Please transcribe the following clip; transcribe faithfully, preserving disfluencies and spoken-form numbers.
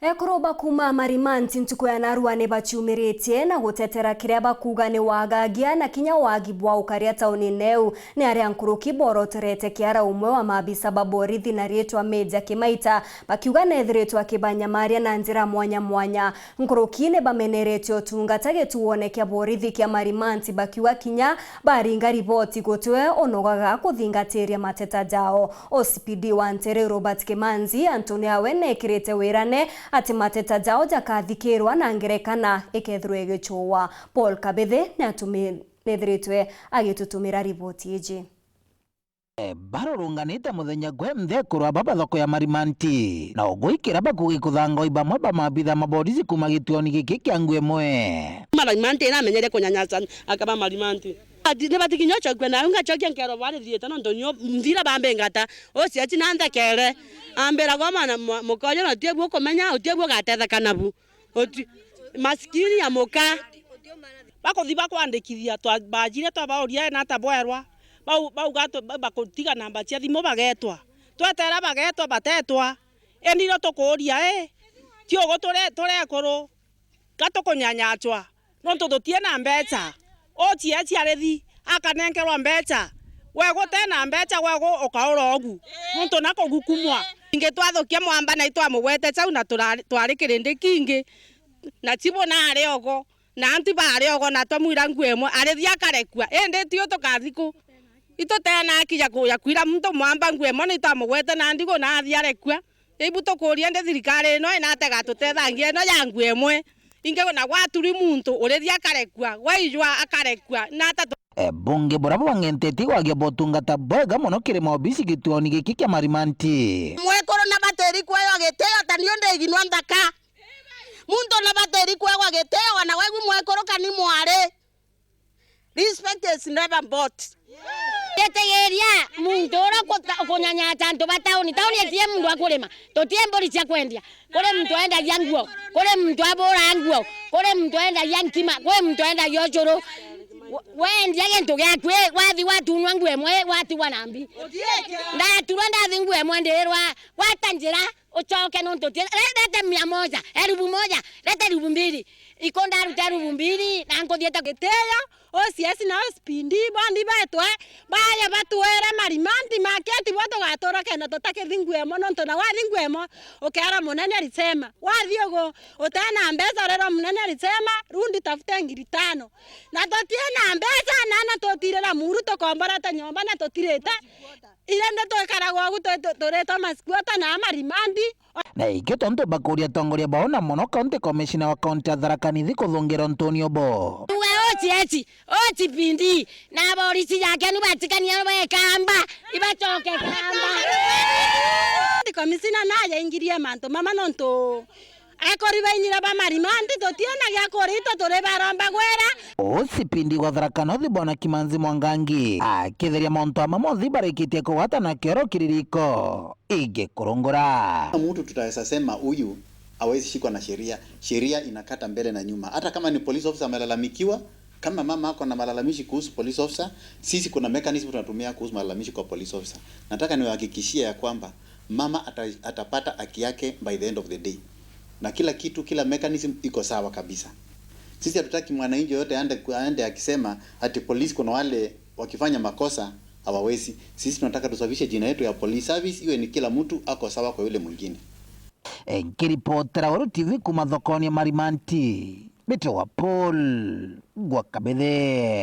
Ekuru ba kuuma Marimanti ntuku ya narua ni baciumiritie na gutetera kiria bakuuga ni wagagia na kinya wagi bwa ukaria taunine iu. Ni aria nkuruki boroterete kiara umwe wa maabisa ba borithi na riitwa Major Kimaita, bakiuga neethiritwe akibanyamaria na njira mwanya mwanya. Nkuruki ni bameneretie utungata gituone kia borithi kia Marimanti, bakiuga kinya baringa riboti gutiwe unogaga kuthingatiria mateta jao. O C P D wa Nteere Robert Kimanzi antune awe neekirite wirane ati mateta jao jakathikirwa na ngerekana ikethirwa igicuwa. Paul Kabithe ni atumi-, neethiritwe agitutumira riboti iji. E, barurunganite muthenya gwe nthekuru aba ba thoko ya Marimanti, na ugwikira bakugi kuthangoi bamwe ba maabitha ma borisi kuuma gituoni giki kia Nguemwe. Marimanti namenyere kunyanyaca akaba Marimanti. Ati, ni batikinya ucokia nayo, ngacokia nkero bwarithiite nontu nio nthira bambingata. Ucieci na nthekere. Ambira gwa mwana mwa-, muka uyu na utie bu ukumenya, utie bu ugatetheka nabu. Uti-, maskini ya muka. Bakuthi bakwandikithia, twa-, bajire twabauria ena ata bwerwa. Bau, bauga tu-, ba-, bakutiga namba cia thimu bagetwa. Twetera bagetwa, batetwa. Indi irio tukuuria, i? Ti ugu turi, turi ekuru? Ka tukunyanyachwa? Nontu tutie na mbecha. Ucieci arithi, akanenkerwa mbecha. Gwe gute na mbecha, gwe gu-, ukaura ugu. Nontu na kugukumwa. Ingi twathukia mwamba na itwamugwete chau na turari, twari kirindi kingi. Na chibu nari ogo. Na antu bari ogo na twamwira Nguemwe, arithi akarekua. Indi tiu tukathi ku? Itutena haki ya ku-, ya kwira muntu mwamba Nguemwe ni twamugwete na ndigu na athi arekua. Ibu tukuuria ndi thirikari ino inate gatutethangia ino ya Nguemwe? Ingi na gwaturi muntu, urithi akarekua, gwaijwa akarekua, nata tu- E, bungi buria bwang'entetie gwagia botungata bwega mono kiri maobisi gituoni giki kia Marimanti. Mwekuru na batiri kweo gitio ta niu ndiginwa nthaka. Muntu na batiri kwegwa gitio, ona wegwi mwekuru kani mwari. Respect is never bought. Gitigiria muntu uria ukuta-, ukunyanyata antu ba tauni. Tauni itie muntu akurima. Tutie mburi cia kwendia. Kuri muntu endagia nguo. Kuri muntu abura nguo. Kuri muntu endagia nkima. Kuri muntu endagia ucuru. We-, wendia gintu giaku, i, wathi watunwa nguo imwe, watigwa na mbi. Ndaturwa ndathi nguo imwe ndirwa, gwata njira. Ucoke nontu ti-, re-, rete mia moja, elfu moja, rete elfu mbili. Iko ndaruta elfu mbili, na nkuthiete gitio, O C S na O C P D, bondi betwe, baye batwire Marimanti market, bo tugatura kenda tutakithi Nguemwe, nontu na wathi Nguemwe, ukera munene alisema. Wathi ugu, utena mbeca, rero munene alisema, rudi tafute ngiri tano. Na tutie na mbeca, na, na tutirira muru, tukomborete nyomba, na tutirite. Indi twikaragwa ugu twi-, tu-, turitwa masquatter na Marimanti. Na ikio tontu bakuria atongoria bao na mono County Commissioner wa County ya Tharaka Nithi kuthungira untunio bo. Tuwe O C S, O C P D, na borisi yake ni batikania bekamba, ibacoke kamba. County Commissioner naye aingirie mantu mama nontu Ekori bainyira ba Marimanti, tutiena gia kuria, itwe turi baromba gwera. O C P D wa Tharaka North Bwana Kimanzi Mwangangi akitheria mauntu ama monthe barikitie kugwata na kioro kiririko igikurungura. Mtu tutaweza sema huyu hawezi shikwa na sheria. Sheria inakata mbele na nyuma. Hata kama ni police officer amelalamikiwa, kama mama ako na malalamishi kuhusu police officer, sisi kuna mechanism tunatumia kuhusu malalamishi kwa police officer. Nataka niwahakikishie ya kwamba mama ata-, atapata haki yake by the end of the day. Na kila kitu, kila mechanism iko sawa kabisa. Sisi hatutaki mwananchi yoyote aende, aende akisema ati polisi kuna wale wakifanya makosa hawawezi. Sisi tunataka tusafishe jina yetu ya police service, iwe ni kila mtu ako sawa kwa yule mwingine. Nkiripotera Weru T V kuma thokoni ya Marimanti, mbitagwa Paul Gwakabithe.